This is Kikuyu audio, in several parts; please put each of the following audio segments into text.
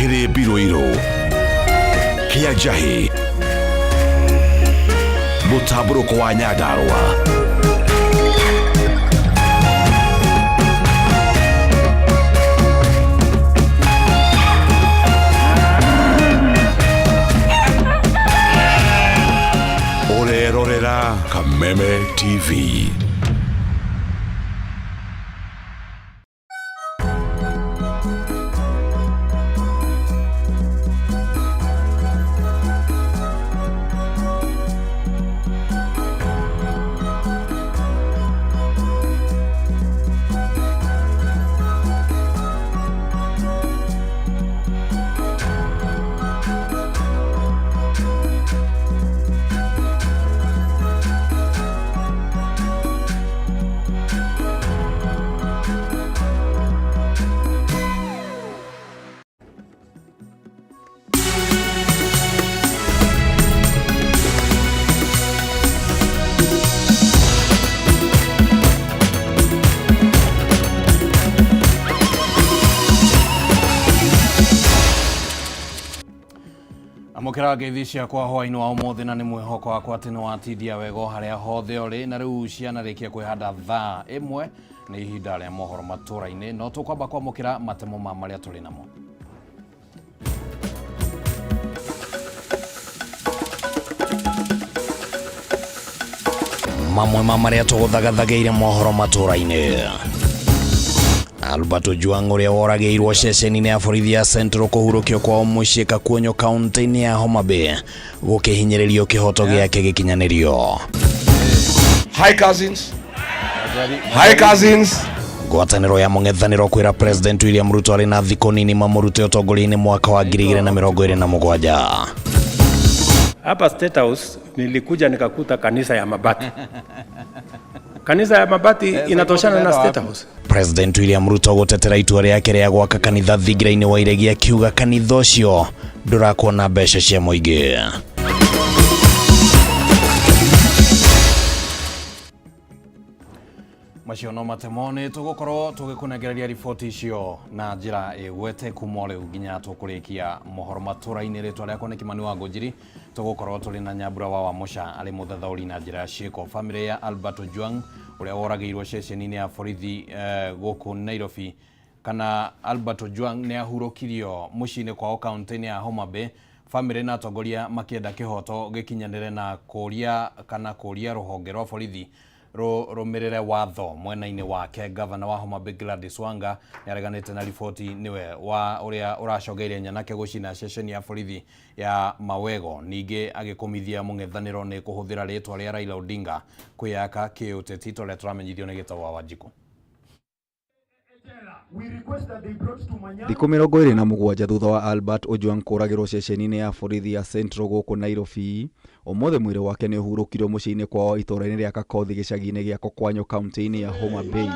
Kĩrĩmbi Rũirũ, Kĩa Njahĩ, Mũtambũrũko wa Nyandarũa. Ũrerorera Kameme TV. Amũkĩra ngeithi ciakwa hwainĩ wa ũmũthĩ na nĩ mwĩhoko wakwa atĩ nĩ watithia wega o harĩa hothe ũrĩ. Na rĩu cianarĩkia kwĩhanda thaa 1 nĩ ihinda rĩa mohoro matũra-inĩ, no tũkwamba kwamũkĩra matemo ma marĩa tũrĩ namo. Mamwe ma marĩa tũgũthagathagĩire mohoro matũra-inĩ. Albert Ojwang ũrĩa woragĩirwo ceceni-inĩ ya borithi ya Central kũhurũkio kwao mũciĩ Kakuonyo kaunti-inĩ ya Homa Bay gũkĩhinyĩrĩrio kĩhoto gĩake gĩkinyanĩrio. Hi cousins. Hi cousins. Ngwatanĩro ya mũng'ethanĩro kwĩra President William Ruto arĩ na thikũ nini mamũrute ũtongoria-inĩ mwaka wa 2027. Hapa State House nilikuja nikakuta kanisa ya mabati. Kanisa ya mabati inatoshana na State House. President William Ruto gũtetera itua rĩake rĩa gwaka kanitha thingira-inĩ wa Iregi akiuga kanitha ũcio ndũrakwo na mbeca cia mũingĩ. Macio no matemo nĩ tũgũkorwo tũgĩkũnengereria riboti icio na njĩra ĩgwete kuma rĩu nginya tũkũrĩkia mohoro matũra-inĩ. Rĩtwa rĩakwa nĩ Kimani wa Ngũnjiri, tũgũkorwo tũrĩ na Nyambura wa Wamũca arĩ mũthathaũri na njĩra ya ciĩko. Famĩlĩ ya Albert Ojwang ũrĩa woragĩirwo ceceni-inĩ ya borithi gũkũ Nairobi, kana Albert Ojwang nĩ ahurũkirio mũciĩ-inĩ kwao kaunti-inĩ ya Homa Bay. Famĩlĩ na atongoria makĩenda kĩhoto gĩkinyanĩre na kũria kana kũria rũhonge rwa borithi rũmĩrĩre watho mwena-inĩ wake. Gavana wa Homa Bay Gladys Wanga nĩareganĩte na riboti nĩwe wa ũrĩa ũracogeire nyanake gũcina ceceni ya borithi ya Mawego, ningĩ agĩkũmithia mũng'ethanĩro nĩ kũhũthĩra rĩtwa rĩa Raila Odinga kwĩyaka kĩũteti torĩa tũramenyithio nĩ Gĩtau wa Wanjikũ. Thikũ 27 thutha wa Albert Ojwang kũragĩrwo ceceni-inĩ ya borithi ya Central gũkũ Nairobi, ũmũthĩ mwĩrĩ wake nĩ ũhurũkirio mũciĩ-inĩ kwao itũũra-inĩ rĩa Kakothi gĩcagi-inĩ gĩa Kokwanyo kaunti-inĩ ya Homa Bay.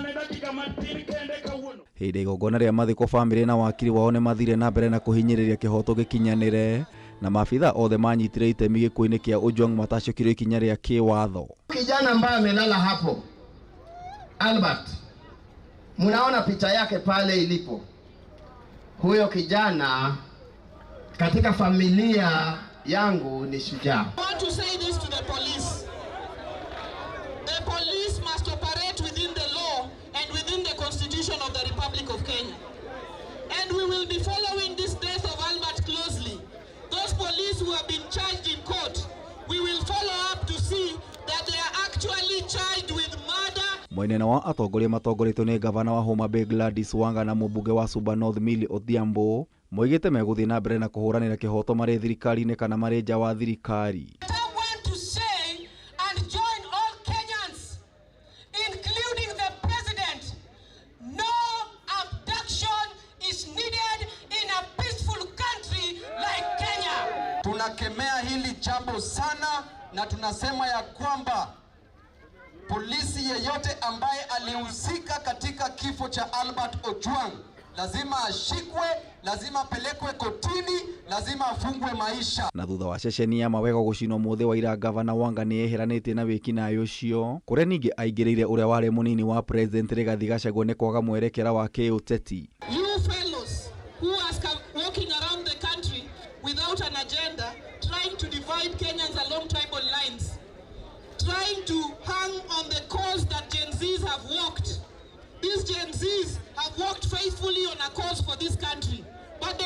Hĩndĩ ya igongona rĩa mathiko, bamĩrĩ na wakiri wao nĩ mathire na mbere na kũhinyĩrĩria kĩhoto gĩkinyanĩre, na maabitha othe manyitire itemi gĩkuũ-inĩ kĩa Ojwang matacokirio ikinya rĩa kĩwatho. Kijana ambaye amelala hapo, Albert, munaona picha yake pale ilipo. Huyo kijana katika familia yangu ni shujaa. I want to say this to the police. The police must operate within the law and within the Constitution of the Republic of Kenya. And we will be following this death of Albert closely. Those police who have been charged in court, we will follow up to see that they are actually charged with murder. Mwena wa atongoria matongoretio nĩ gavana wa Homa Bay Gladys Wanga na mũmbunge wa Suba North Millie Odhiambo moigĩte megũthiĩ na mbere na kũhũranĩra kĩhoto marĩ thirikari-inĩ kana marĩ nja wa thirikari. I want to say and join all Kenyans, including the president, no abduction is needed in a peaceful country like Kenya. Tunakemea hili jambo sana na tunasema ya kwamba polisi yeyote ambaye alihusika katika kifo cha Albert Ojwang lazima ashikwe, lazima apelekwe kotini, lazima afungwe maisha. Na thutha wa ceceni ya Mawego gũcinwo mũthĩ wa ira, gavana Wanga nĩ eheranĩtie na wĩkinaĩ ũcio, kũrĩa ningĩ aingĩrĩire ũrĩa warĩ mũnini wa president Rigathi Gachagua nĩ kwaga mwerekera wa kĩũteti. You fellows who are walking around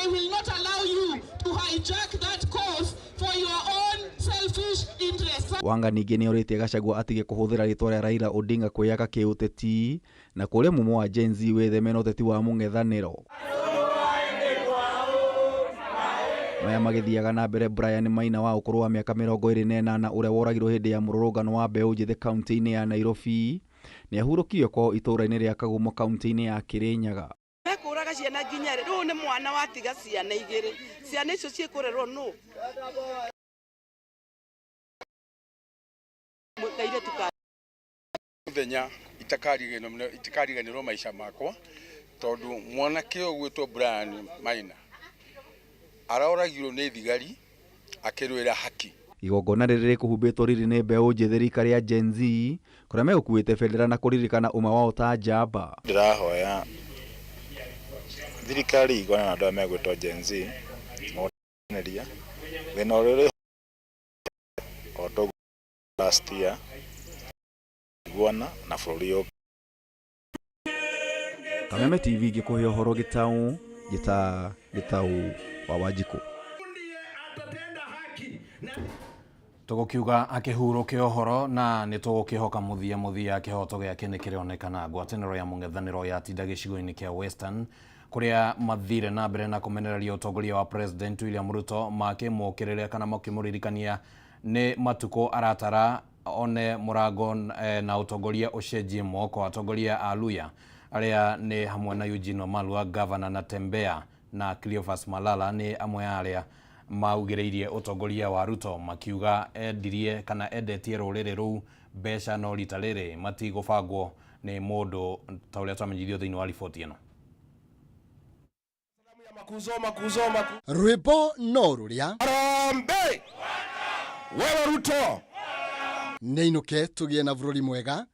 They will not allow you to hijack that cause for your own selfish interests. Wanga ningĩ nĩorĩtie Gachagua atige kũhũthĩra rĩtwa rĩa Raila Odinga kwĩyaka kĩũteti na kũrĩa mumo wa Gen Z wĩtheme na ũteti wa mũng'ethanĩro. Maya magĩthiaga na mbere Brian Maina wa ũkũrũ wa mĩaka 28 ũrĩa woragirwo hĩndĩ ya mũrũrũngano wa mbeũ njĩthĩ kaunti-inĩ ya Nairobi nĩahurũkirio kwao itũũra-inĩ rĩa Kagumo kaunti-inĩ ya Kirinyaga. Mekũraga ciana nginya rĩ? Rĩu nĩ mwana watiga ciana igĩrĩ, ciana icio ciĩkũrerwo nũ? Kairĩtu ka Muthenya itakariganĩrwo maica makwa tondu mwanake ũyũ ũgwĩtwo Brian Maina aroragirwo nĩ thigari akĩrũĩra haki. Igongona rĩrĩ rĩkũhumbĩtwo riri nĩ mbeũ njĩthĩ rika rĩa Gen Z kũrĩa megũkuĩte bendera na kũririkana ũmwe wao ta njamba. Ndĩrahoya thirikari iguane na andũ arĩa megwĩtwo Gen Z moneria thĩna ũrĩa ũrĩ o toguo last year iguana na bũrũri ũngĩ. Kameme TV ngĩkũhe ũhoro gĩtaũ gĩta gĩtaũ wa Wanjikũ. Tũgũkiuga akĩhurũke ũhoro na nĩ tũgũkĩhoka mũthia mũthia kĩhoto gĩake nĩ kĩrĩonekana. Ngwatanĩro ya mũng'ethanĩro yatinda gĩcigo-inĩ kĩa Western kũrĩa mathire na mbere na kũmenereria ũtongoria wa President William Ruto makĩmũkĩrĩra kana makĩmũririkania nĩ matukũ aratara one mũrango na ũtongoria ũcenjie moko. Atongoria a Luya arĩa nĩ hamwe na Eugene Wamalwa, Governor Natembeya na Cleophas Malala nĩ amwe a arĩa maugĩrĩirie ũtongoria wa Ruto makiuga endirie kana endetie rũrĩrĩ rũu mbeca no rita rĩrĩ matigũbangwo nĩ mũndũ ta ũrĩa twamenyithio thĩinĩ wa riboti ĩno. Rwĩmbo no rũrĩa Harambee! Wewe Ruto! Nĩainũke tũgĩe na bũrũri mwega,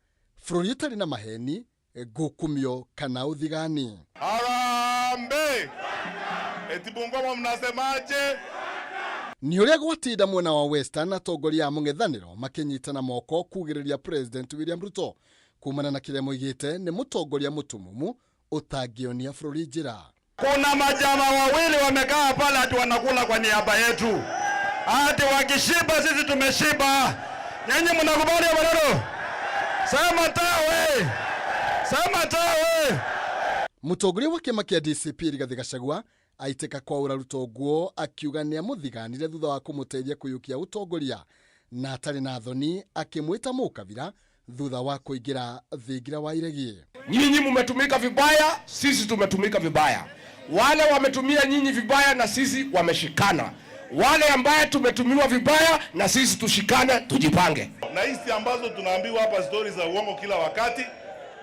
bũrũri ũtarĩ na maheni, ngukumio kana ũthigani. Harambee! Eti Bungoma mnasemaje? Nĩ ũrĩa gwatinda mwena wa Western atongoria a mũng'ethanĩro makĩnyitana moko kugĩrĩria President William Ruto kumana na kĩrĩa moigĩte nĩ mũtongoria mũtumumu ũtangĩonia bũrũri njĩra. Kuna majama wawili wamekaa pale ati wanakula kwa niaba yetu, ati wakishiba sisi tumeshiba. Nyinyi mnakubali ya maneno? Sema tawe, sema tawe. Mũtongoria wa kĩama kĩa DCP Rigathĩ Gachagua aitĩka kwaũra Ruto nguo akiuga nĩamũthiganire thutha wa kũmũteithia kũiyũkia ũtongoria na atarĩ na thoni akĩmwĩta mũkabira thutha wa kũingĩra thingira wa iregi. Nyinyi mumetumika vibaya, sisi tumetumika vibaya. Wale wametumia nyinyi vibaya na sisi wameshikana. Wale ambaye tumetumiwa vibaya na sisi tushikane, tujipange. Na hizi ambazo tunaambiwa hapa stori za uongo kila wakati,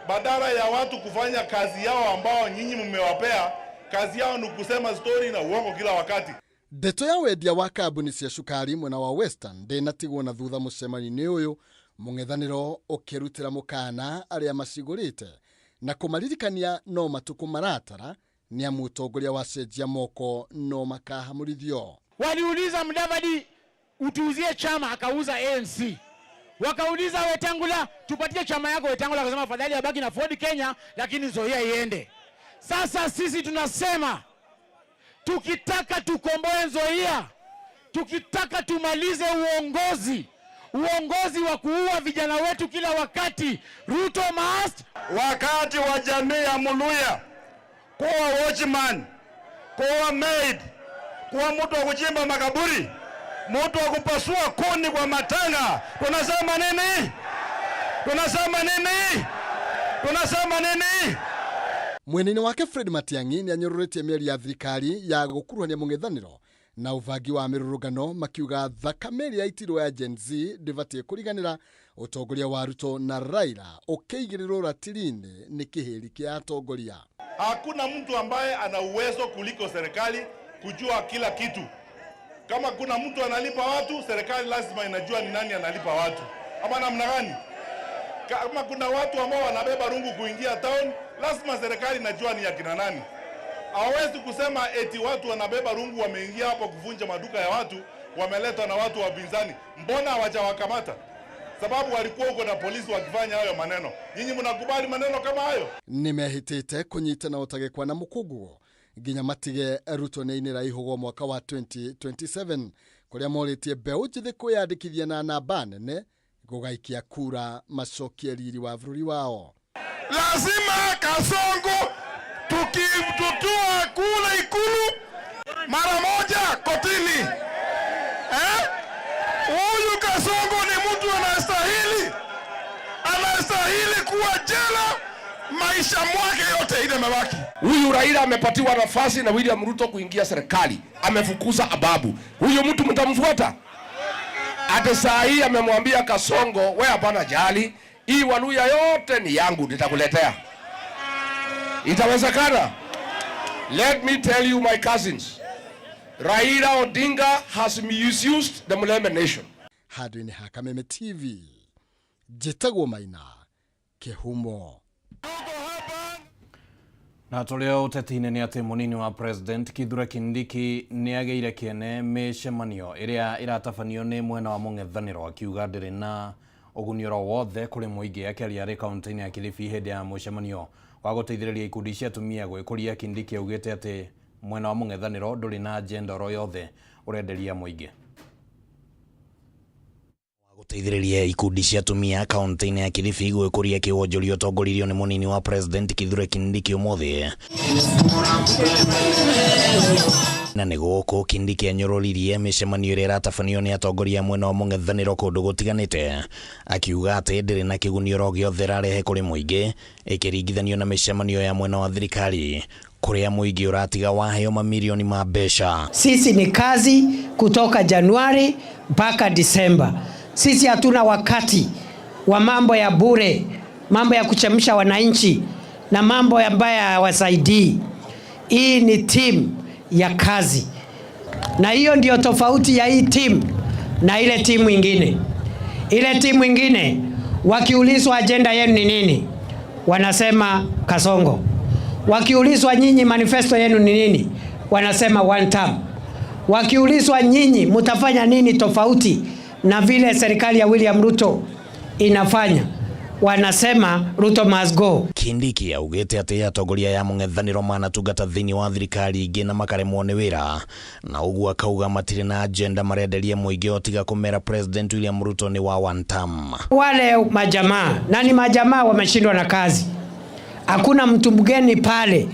badala ya watu kufanya kazi yao ambao nyinyi mmewapea, kazi yao ni kusema stori na uongo kila wakati. Ndeto ya wendia wa kambuni cia cukari mwena wa Western ndĩnatigwo na thutha mũcemanio-inĩ ũyũ mũng'ethanĩro ũkĩrutĩra mũkana arĩa macigũrĩte na kũmaririkania no matukũ maratara nĩ amu ũtongoria wa cenjia moko no makahamũrithio. Waliuliza Mudavadi utuuzie chama, akauza ANC. Wakauliza Wetangula tupatie chama yako, Wetangula akasema afadhali abaki na Ford Kenya lakini Nzoia iende. Sasa sisi tunasema tukitaka tukomboe Nzoia, tukitaka tumalize uongozi, uongozi wa kuua vijana wetu kila wakati, Ruto must. Wakati wa jamii ya Muluya kuwa watchman, kuwa maid, kuwa mtu wa kuchimba makaburi, mtu wa kupasua kuni kwa matanga, tunasema nini? Tunasema nini? Tunasema nini? Mwena-inĩ wake Fred Matiang'i nĩanyũrũrĩtie mĩario ya thirikari ya gũkuruhania mũng'ethanĩro na ũbangi wa mĩrũrũngano makiuga thakame ĩrĩa yaitirwo ya Gen Z ndĩbatiĩ kũriganĩra ũtongoria wa Ruto na Raila ũkĩigĩrĩrwo ratiri-inĩ nĩ kĩhĩri kĩa atongoria. Hakuna mtu ambaye ana uwezo kuliko serikali kujua kila kitu. Kama kuna mtu analipa watu, serikali lazima inajua ni nani analipa watu, ama namna gani? Kama kuna watu ambao wanabeba rungu kuingia town, lazima serikali inajua ni akina nani. Hawawezi kusema eti watu wanabeba rungu wameingia hapo kuvunja maduka ya watu, wameletwa na watu wa upinzani. Mbona hawajawakamata? Sababu walikuwa huko na polisi wakifanya hayo maneno. Nyinyi mnakubali maneno kama hayo? Nĩmehĩtĩte kũnyitana ũtagĩkwa na mũkũnguo Nginya matige Ruto nĩainĩra ihũgũ mwaka wa 2027 kũrĩa morĩtie mbeũ njĩthĩ kwĩyandĩkithia na namba nene gũgaikia kura macokie riri wa bũrũri wao. Lazima Kasongo tukimtutua kule Ikulu mara moja kotini. Eh? Huyu Kasongo ni mtu anastahili, anastahili kuwa jela maisha mwake yote ile mabaki. Huyu Raila amepatiwa nafasi na William Ruto kuingia serikali, amefukuza Ababu. Huyu mtu mtamfuata? Ate saa hii amemwambia Kasongo, we hapana jali, hii Waluya yote ni yangu, nitakuletea. Itawezekana? Let me tell you my cousins, Raila Odinga has misused the Mulembe nation. Handũ-inĩ ha Kameme TV, njĩtagwo Maina Kĩhumo. Na tũrĩ o ũteti-inĩ nĩ atĩ mũnini wa president Kithure Kindiki nĩ agĩire kĩene mĩcemanio ĩrĩa ĩratabanio nĩ mwena wa mũng'ethanĩro, akiuga ndĩrĩ na ũguni oro wothe kũrĩ mũingĩ. Akĩaria arĩ kaunti-inĩ ya Kilifi hĩndĩ ya mũcemanio wa gũteithĩrĩria ikundi cia atumia gwĩkũria, Kindiki augĩte atĩ mwena wa mũng'ethanĩro ndũrĩ na agenda oro yothe ũrenderia mũingĩ. Gũteithĩrĩria ikundi cia atumia kaunti-inĩ ya Kilifi gwĩkũria kĩwonjoria ũtongoririo nĩ mũnini wa president Kithure Kindiki ũmũthĩ. Na nĩ gũkũ Kindiki anyũrũririe mĩcemanio ĩrĩa ĩratabanio nĩ atongoria a mwena wa mũng'ethanĩro kũndũ gũtiganĩte, akiuga atĩ ndĩrĩ na kĩguni oro gĩothe ĩrarehe kũrĩ mũingĩ ĩkĩringithanio na mĩcemanio ya mwena wa thirikari kũrĩa mũingĩ ũratiga waheo mamirioni ma mbeca. Sisi ni kazi kutoka Januari mpaka Disemba. Sisi hatuna wakati wa mambo ya bure, mambo ya kuchemsha wananchi na mambo ambayo hayawasaidii. Hii ni timu ya kazi, na hiyo ndio tofauti ya hii timu na ile timu ingine. Ile timu ingine wakiulizwa agenda yenu ni nini, wanasema Kasongo. Wakiulizwa nyinyi manifesto yenu ni nini, wanasema one term. Wakiulizwa nyinyi mtafanya nini tofauti na vile serikali ya William Ruto inafanya, wanasema Ruto must go. Kindiki augĩte atĩ atongoria ya mũng'ethanĩro manatungata thĩinĩ wa thirikari ingĩ na makaremwo nĩ wĩra, na ũguo akauga matirĩ na agenda marenderia mũingĩ o tiga kũmera President William Ruto nĩ wa one term. Wale majamaa na ni majamaa wameshindwa na kazi, hakuna mtu mgeni pale.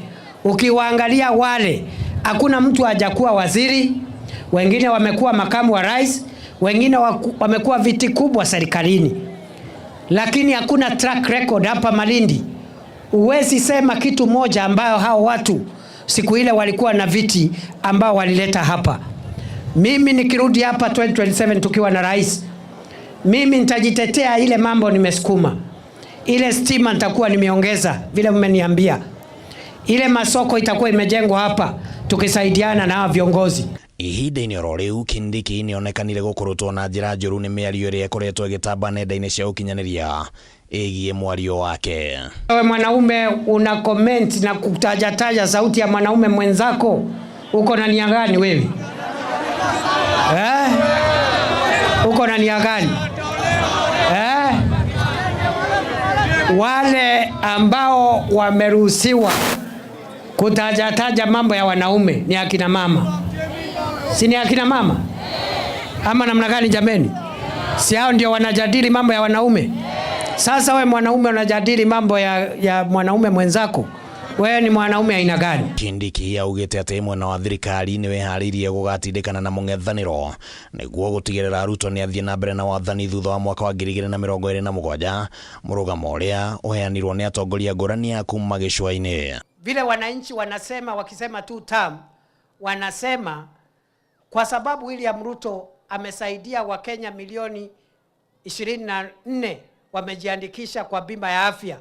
Ukiwaangalia wale, hakuna mtu hajakuwa waziri, wengine wamekuwa makamu wa rais, wengine wamekuwa viti kubwa serikalini, lakini hakuna track record hapa Malindi. Huwezi sema kitu moja ambayo hao watu siku ile walikuwa na viti ambao walileta hapa. Mimi nikirudi hapa 2027 tukiwa na rais, mimi nitajitetea ile mambo nimesukuma. Ile stima nitakuwa nimeongeza vile mmeniambia. Ile masoko itakuwa imejengwa hapa tukisaidiana na hawa viongozi. Ihinda-inĩ oro rĩu Kindiki nĩonekanire gũkũrũtwo na njĩra njũru nĩ mĩario ĩrĩa ĩkoretwo ĩgĩtamba nenda-inĩ cia ũkinyanĩria ĩgiĩ mwario wake. Wewe mwanaume una comment na kutajataja sauti ya mwanaume mwenzako, uko na nia gani wewe? Uko na nia gani? Wale ambao wameruhusiwa kutajataja mambo ya wanaume ni akina mama. Si ni akina mama? Ama namna gani jameni? Si hao ndio wanajadili mambo ya wanaume? Sasa we mwanaume unajadili mambo ya mwanaume mwenzako, wewe ni mwanaume aina gani? Kindiki augĩte atĩ mwena wa thirikari nĩ wĩharĩirie gũgatindĩkana na mũng'ethanĩro nĩguo gũtigĩrĩra Ruto nĩ athiĩ na mbere na wathani thutha wa mwaka wa 2027, mũrũgamo ũrĩa ũheanirwo nĩ atongoria ngũrani a kuma gĩcũa-inĩ. Vile wananchi wanasema, wakisema two term, wanasema kwa sababu William Ruto amesaidia Wakenya milioni 24 wamejiandikisha kwa bima ya afya.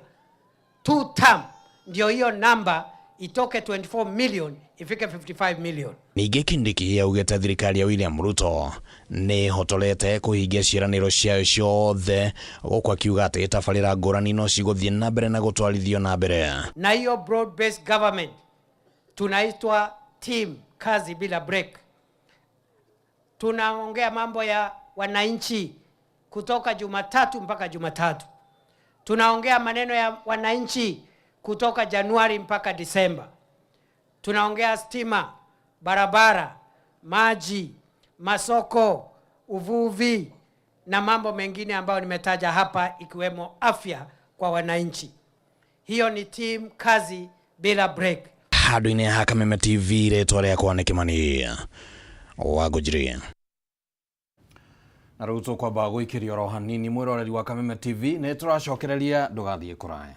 Two term ndio hiyo namba itoke 24 million ifike 55 million. Ningĩ Kindiki augĩte thirikari ya William Ruto nĩ ĩhotorete kũhingia ciĩranĩro ciayo ciothe, gũkũ akiuga atĩ tabarĩra ngũrani no cigũthiĩ na mbere na gũtwarithio na mbere. Na hiyo broad based government tunaitwa team kazi bila break. Tunaongea mambo ya wananchi kutoka Jumatatu mpaka Jumatatu. Tunaongea maneno ya wananchi kutoka Januari mpaka Disemba. Tunaongea stima, barabara, maji, masoko, uvuvi na mambo mengine ambayo nimetaja hapa ikiwemo afya kwa wananchi. Hiyo ni team kazi bila break. Handũ-inĩ ha Kameme TV rĩtwa rĩakwa nĩ Kĩmani wa Ngũnjiri. Na rĩu tũkwamba gũikĩria oro hanini mwĩroreri wa Kameme TV nĩ tũracokereria ndũgathiĩ kũraya.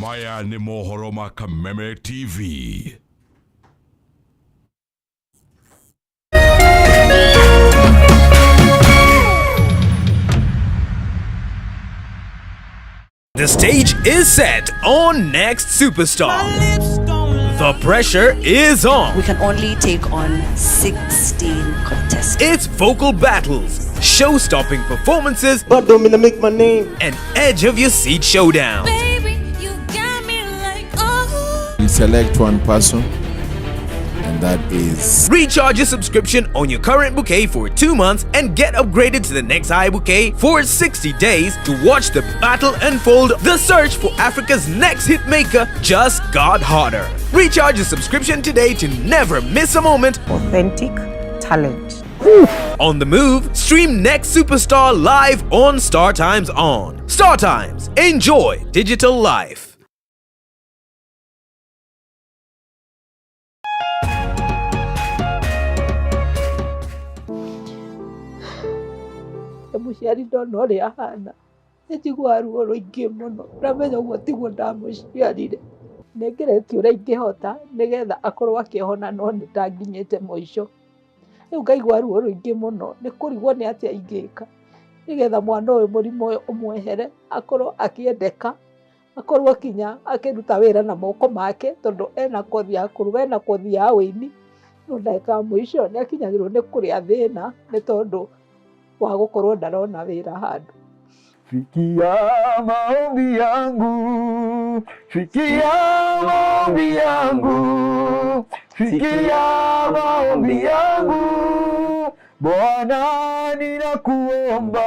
Maya nĩ mohoro ma Kameme TV. The stage is set on Next Superstar. The pressure is on. We can only take on 16 contestants. It's vocal battles, show-stopping performances, but don't mean to make my name, and edge of your seat showdown. Baby, you got me like, oh. We select one person, and that is. Recharge your subscription on your current bouquet for 2 months and get upgraded to the next high bouquet for 60 days to watch the battle unfold. The search for Africa's next hitmaker just got hotter. Recharge your subscription today to never miss a moment. Authentic talent. On the move, stream Next Superstar live on Star Times On. Star Times, enjoy digital life. Mũciari ndona ũrĩa ahana nĩ njiguaga ruo rũingĩ mũno ndamenya ũguo tiguo ndamũciarire. Nĩ ngeretie ũrĩa ingĩhota nĩgetha akorwo akĩhona no nĩ ndanginyĩte mũico. Rĩu ngaigua ruo rũingĩ mũno nĩ kũrigwo nĩ atĩa ingĩka nĩgetha mwana ũyũ mũrimũ ũyũ ũmwehere akorwo akĩendeka akorwo kinya akĩruta wĩra na moko make tondũ ena kothi ya kũruga ena kothi ya ũini no ndagĩka ya mũico nĩ akinyagĩrwo nĩ kũrĩa thĩna nĩ tondũ wa gũkorwo ndarona wĩra handũ. Fikia maombi yangu, fikia maombi yangu, fikia maombi yangu, Bwana ninakuomba.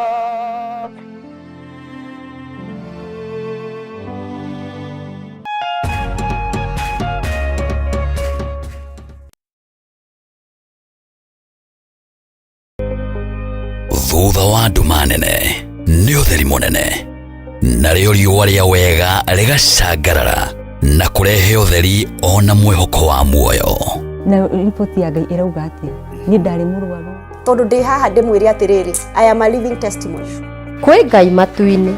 Thutha wa nduma nene nĩ ũtheri mũnene, narĩo riũa rĩa wega rĩgacangarara na kũrehe ũtheri ona mwĩhoko wa muoyo. Na riboti ya Ngai ĩrauga atĩa? Niĩ ndarĩ mũrwaru. Tondũ ndĩ haha ndĩmwĩre atĩrĩrĩ, I am a living testimony. Kwĩ Ngai matu-inĩ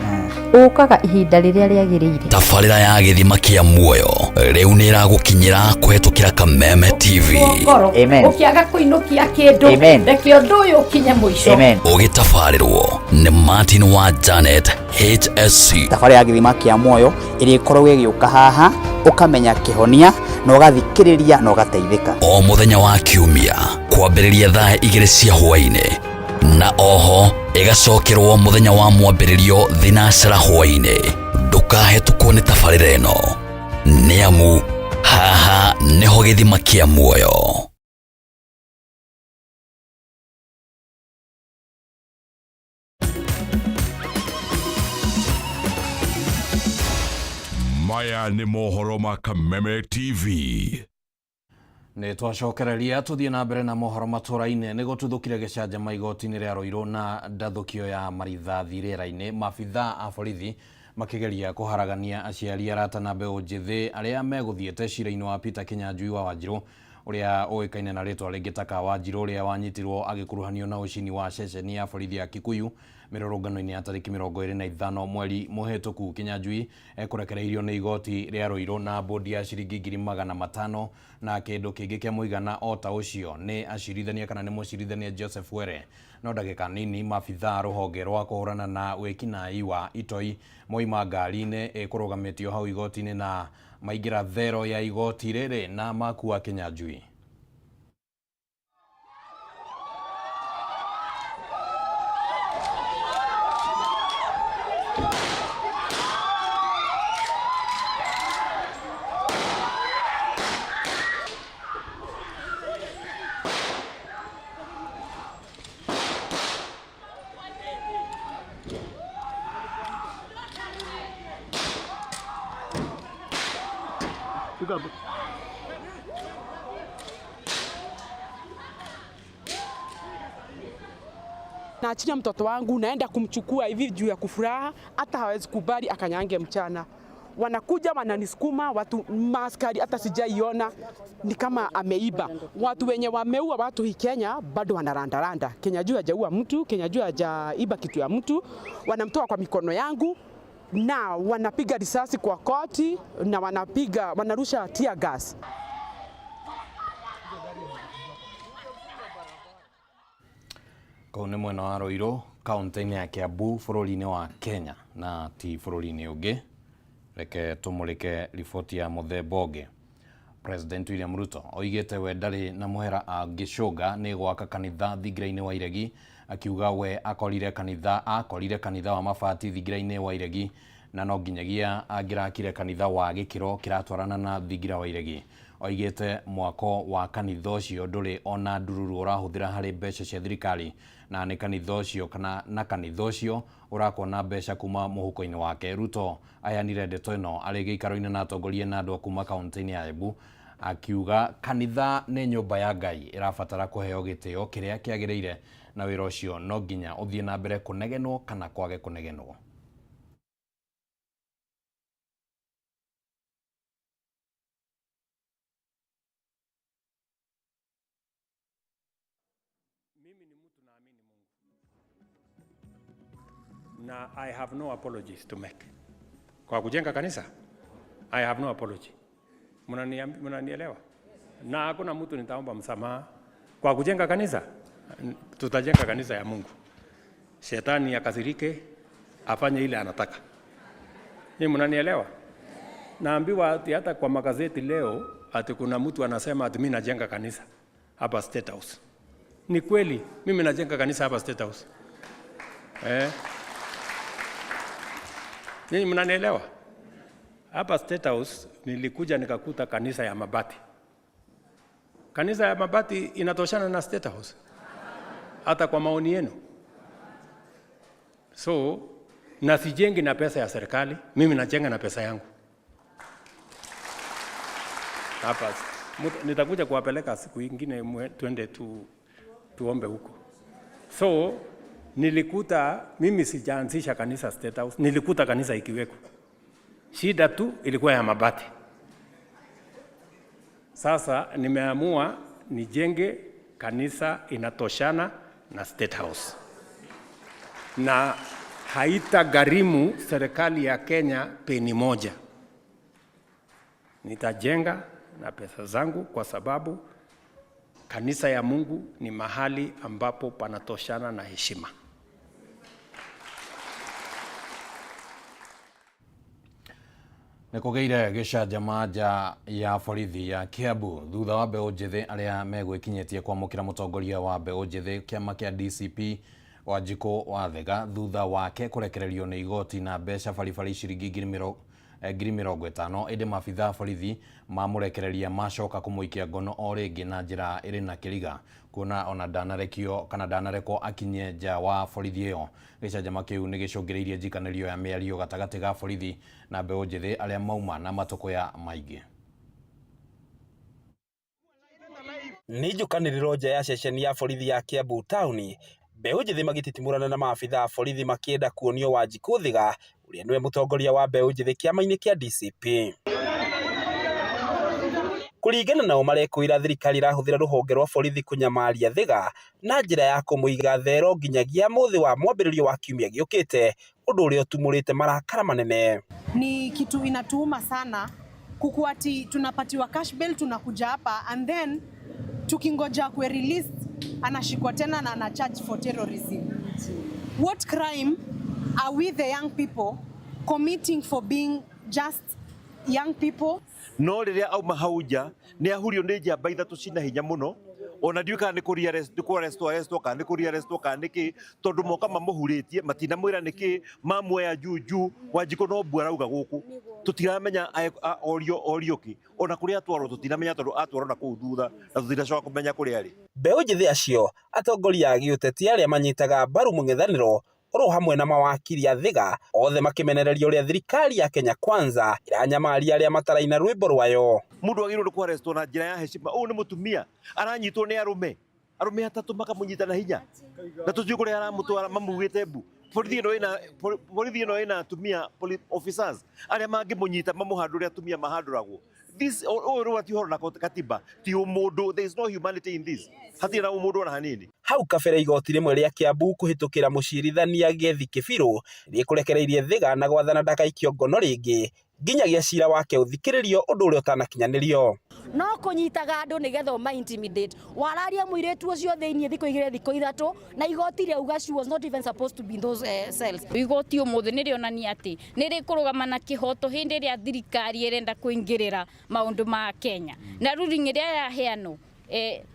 ũkaga ihinda rĩrĩa rĩagĩrĩire. Tabarĩra ya gĩthima kĩa muoyo rĩu nĩ ĩragũkinyĩra kũhetũkĩra Kameme TV. Ngoro ũkĩaga kũinũkia kĩndũ reke ũndũ ũyũ ũkinye mũico. Ũgĩtabarĩrwo nĩ Martin wa Janet HSC. Tabarĩra ya gĩthima kĩa muoyo ĩrĩa ĩkoragwo ĩgĩũka haha ũkamenya kĩhonia na ũgathikĩrĩria na ũgateithĩka. O mũthenya wa kiumia kwambĩrĩria thaa 2 cia hwaĩ-inĩ na oho ĩgacokerwo mũthenya wa mwambĩrĩrio thinacara hwaĩ-inĩ. Ndũkahetũkwo nĩ tabarĩra ĩno nĩ amu haha nĩho gĩthima kĩa muoyo. Maya nĩ mohoro ma Kameme TV. Nĩ twacokereria tũthiĩ na mbere na mohoro matũra-inĩ. Nĩ gũtuthũkire gĩcanjama igoti-inĩ rĩa Ruiru na ndathũkio ya marithathi rĩera-inĩ. Maabithaa a borithi makĩgeria kũharagania aciari arata na mbeũ njĩthĩ arĩa megũthiĩte cira-inĩ wa Peter Kinyanjui wa Wanjirũ ũrĩa ũĩkaine na rĩtwa rĩngĩ ta Kawanjirũ ũrĩa wanyitirwo agĩkuruhanio na ũcini wa ceceni ya borithi ya Kikuyu mĩrũrũngano-inĩ ya tarĩki 25 mweri mũhĩtũku. Kinyanjui ekũrekereirio nĩ igoti rĩa Ruiru na bũndi ya ciringi 500,000 na kĩndũ kĩngĩ kĩa mũigana o ta ũcio nĩ acirithania kana nĩ mũcirithania Joseph Were. No ndagĩka nini maabithaa rũhonge rwa kũhũrana na wĩkinaĩ wa itoi moima ngari-inĩ ĩkũrũgamĩtio hau igoti-inĩ na maingĩra thero ya igoti rĩrĩ na makua Kinyanjui. Naachilia mtoto wangu, naenda kumchukua hivi juu ya kufuraha, hata hawezi kubali akanyange mchana. Wanakuja wananisukuma watu, maaskari hata sijaiona, ni kama ameiba. Watu wenye wameua watu hii Kenya bado wanarandaranda. Kenya juu hajaua mtu, Kenya juu hajaiba kitu ya mtu, wanamtoa kwa mikono yangu na wanapiga risasi kwa koti na wanapiga wanarusha tear gas. Kũu nĩ mwena wa Ruiru kaunti-inĩ ya Kiambu bũrũri-inĩ wa Kenya na ti bũrũri-inĩ ũngĩ. Reke tũmũrĩke riboti ya mũthemba ũngĩ. President William Ruto oigĩte we ndarĩ na mũhera angĩcũnga nĩ gwaka kanitha thingira-inĩ wa Iregi, akiuga we akorire kanitha wa mabati thingira-inĩ wa Iregi na no nginyagia angĩrakire kanitha wa gĩkĩro kĩratwarana na thingira wa Iregi. Oigĩte mwako wa kanitha ũcio ndũrĩ ona ndururu ũrahũthĩra harĩ mbeca cia thirikari na nĩ kanitha ũcio kana na kanitha ũcio ũrakwo na mbeca kuma mũhuko-inĩ wake. Ruto aheanire ndeto ĩno arĩ gĩikaro-inĩ na atongoria na andũ a kuma kaunti-inĩ ya Embu, akiuga kanitha nĩ nyũmba ya Ngai ĩrabatara kũheo gĩtĩo kĩrĩa kĩagĩrĩire na wĩra ũcio no nginya ũthiĩ na mbere kũnegenwo kana kwage kũnegenwo. Na I have no apologies to make. Kwa kujenga kanisa, I have no apology. Mnanielewa? Na hakuna mtu nitaomba msamaha. Kwa kujenga kanisa, tutajenga kanisa ya Mungu. Shetani akasirike, afanye ile anataka. Ni mnanielewa? Naambiwa ati hata kwa magazeti leo ati kuna mtu anasema ati mimi najenga kanisa hapa State House. Ni kweli, mimi najenga kanisa hapa State House. Ninyi mnanielewa? Hapa State House nilikuja nikakuta kanisa ya mabati. Kanisa ya mabati inatoshana na State House. Hata kwa maoni yenu. So, na sijengi na pesa ya serikali, mimi najenga na pesa yangu. Hapa nitakuja kuwapeleka siku nyingine twende tuombe huko. So, nilikuta mimi sijaanzisha kanisa State House, nilikuta kanisa ikiweko. Shida tu ilikuwa ya mabati. Sasa nimeamua nijenge kanisa inatoshana na State House. Na haitagharimu serikali ya Kenya peni moja. Nitajenga na pesa zangu kwa sababu kanisa ya Mungu ni mahali ambapo panatoshana na heshima. Nĩkũgĩire gĩcanjama nja ya borithi ya Kiambu thutha wa mbeũ njĩthĩ arĩa megwĩkinyĩtie kwamũkĩra mũtongoria wa mbeũ njĩthĩ kĩama kĩa DCP Wanjikũ Wathega thutha wake kũrekererio nĩ igoti na mbeca baribari ciringi 50,000 ĩndĩ maabitha a borithi mamũrekereria macoka kũmũikia ngono o rĩngĩ na njĩra ĩrĩ na kĩriga kuona ona ndanarekio kana ndanarekwo akinye nja wa borithi ĩyo. Gĩcanjama kĩu nĩ gĩcũngĩrĩirie njikanĩrio ya mĩario gatagatĩ ga borithi na mbeũ njĩthĩ arĩa mauma na matũkũya maingĩ. Nĩ njũkanĩrĩro nja ya ceceni ya borithi ya Kiambu taũni, mbeũ njĩthĩ magĩtitimũrana na maabitha a borithi makĩenda kuonio Wanjikũ Thiga ũrĩa nĩwe mũtongoria wa mbeũ njĩthĩ kĩama-inĩ kĩa DCP. Kũringana nao marekũĩra thirikari ĩrahũthĩra rũhonge rwa borithi kũnyamaria Thiga na njĩra ya kũmũiga thero nginyagia mũthĩ wa mwambĩrĩrio wa kiumia gĩũkĩte, ũndũ ũrĩa ũtumũrĩte marakara manene. Ni kitu inatuuma sana kukuwa ati tunapatiwa cash bail, tunakuja hapa and then tukingoja kwe release anashikwa tena na ana charge for terrorism. What crime are we the young people committing for being just young people? No riria auma hau nja ni ahurio ni njamba ithatu cina hinya muno ona ndiũĩ kana nĩ kũ arrestwo kana nĩ kũ arrestwo kana nĩ kĩ tondu moka mamũhurĩtie matinamwĩra nĩ kĩ mamuoya juju Wanjikũ no mbu arauga gũkũ tũtiramenya orio orio kĩ ona kũrĩa atwarwo tũtinamenya tondu atwarwo na kũu thutha na tũtinacoka kũmenya kũrĩa arĩ. Mbeũ njĩthĩ acio atongoria a gĩũteti arĩa manyitaga mbaru mũng'ethanĩro Oro hamwe na mawakiri a Thiga othe makĩmenereria ũrĩa thirikari ya Kenya Kwanza ĩranyamaria arĩa mataraina rwĩmbo rwayo. Mundu agĩrĩirwo nĩ kũarestwo na njĩra ya heshima. Ũyũ nĩ mũtumia aranyitwo nĩ arũme arũme atatũ makamũnyita na hinya na tũtiũĩ kũrĩa aramũtwara mamugĩte mbu. Borithi ĩno ĩna atumia officers arĩa mangĩmũnyita mamũhandũre atumia mahandũragwo. This ũyũ rĩu ti ũhoro na katiba ti ũmũndũ, there is no humanity in this, hatirĩ na ũmũndũ ona hanini. Hau kabere igoti rĩmwe rĩa Kiambu kũhĩtũkĩra mũcirithania Gethi Kĩbirũ rĩkũrekereirie Thiga na gwathana ndakaikio ngono rĩngĩ nginyagia cira wake ũthikĩrĩrio ũndũ ũrĩa ũtanakinyanĩrio. No kũnyitaga andũ nĩgetha ũma intimidate wararia mũirĩtu ũcio thĩinĩ thikũ igĩrĩ thikũ ithatũ na igoti rĩauga she was not even supposed to be in those cells. Igoti ũmũthĩ nĩ rĩonania atĩ nĩ rĩkũrũgama na kĩhoto hĩndĩ ĩrĩa thirikari ĩrenda kũingĩrĩra maũndũ ma Kenya na ruling ĩrĩa yaheanwo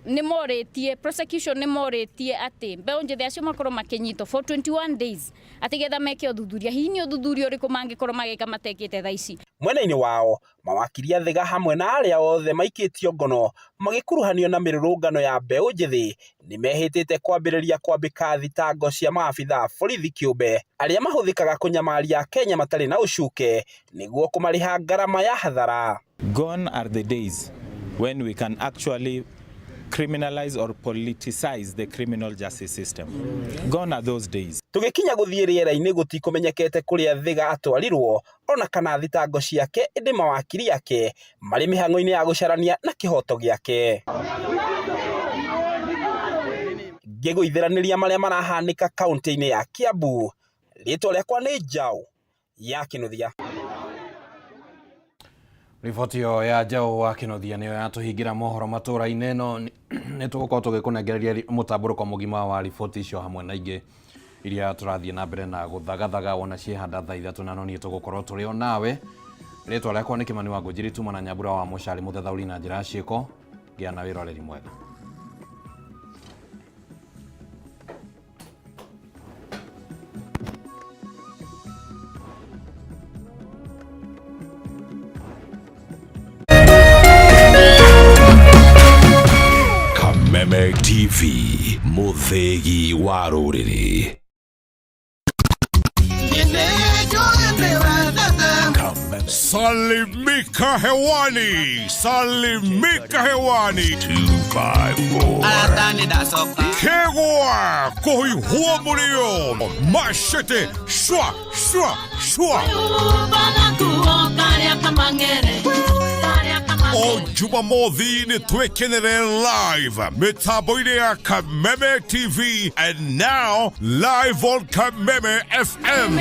nĩ morĩtie prosecution nĩ morĩtie atĩ mbeũ njĩthĩ acio makorwo makĩnyitwo for 21 days atĩ getha meke ũthuthuria hihi nĩ ũthuthuria ũrĩkũ mangĩkorwo magĩka matekĩte thaa ici. Mwena-inĩ wao mawakiri a Thiga hamwe na arĩa othe maikĩtio ngono magĩkuruhanio na mĩrũrũngano ya mbeũ njĩthĩ nĩ mehĩtĩte kwambĩrĩria kwambĩka thitango cia maabitha a borithi kĩũmbe arĩa mahũthĩkaga kũnyamaria Akenya matarĩ na ũcuke nĩguo kũmarĩha ngarama ya hathara. Gone are the days when we can actually criminalize or politicize the criminal justice system. Gone are those days. Tũgĩkinya gũthiĩ rĩera-inĩ gũtikũmenyekete kũrĩa Thiga atwarirwo ona kana thitango ciake ĩndĩ mawakiri ake marĩ mĩhang'o-inĩ ya gũcarania na kĩhoto gĩake. Ngĩgũithĩranĩria marĩa marahanĩka kaunti-inĩ ya Kiambu, rĩtwa rĩakwa nĩ Njaũ ya Kĩnuthia. Riboti ĩyo ya Njaũ wa Kĩnuthia nĩyo yatũhingĩra mohoro matũra-inĩ no nĩ tũgũkorwo tũgĩkũnengereria mũtambũrũko mũgima wa riboti icio hamwe na ingĩ iria tũrathiĩ na mbere na gũthagathaga wona ciehanda thaa ithatũ na no niĩ tũgũkorwo tũrĩ o nawe. Rĩtwa rĩakwa nĩ Kĩmani wa Ngũnjiri tuma na Nyambura wa Mũcari mũthathaũri na njĩra ya ciĩko. Gĩa na wĩroreri mwega. Kameme TV, mũthĩgi wa rũrĩrĩ. Salimika hewani, salimika hewani. 254 Kegwa kuhihua murio mashete shwa shwa shwa. O Jumamothi nĩ twĩkenere live mĩtambo-inĩ ya Kameme TV and now live on Kameme FM.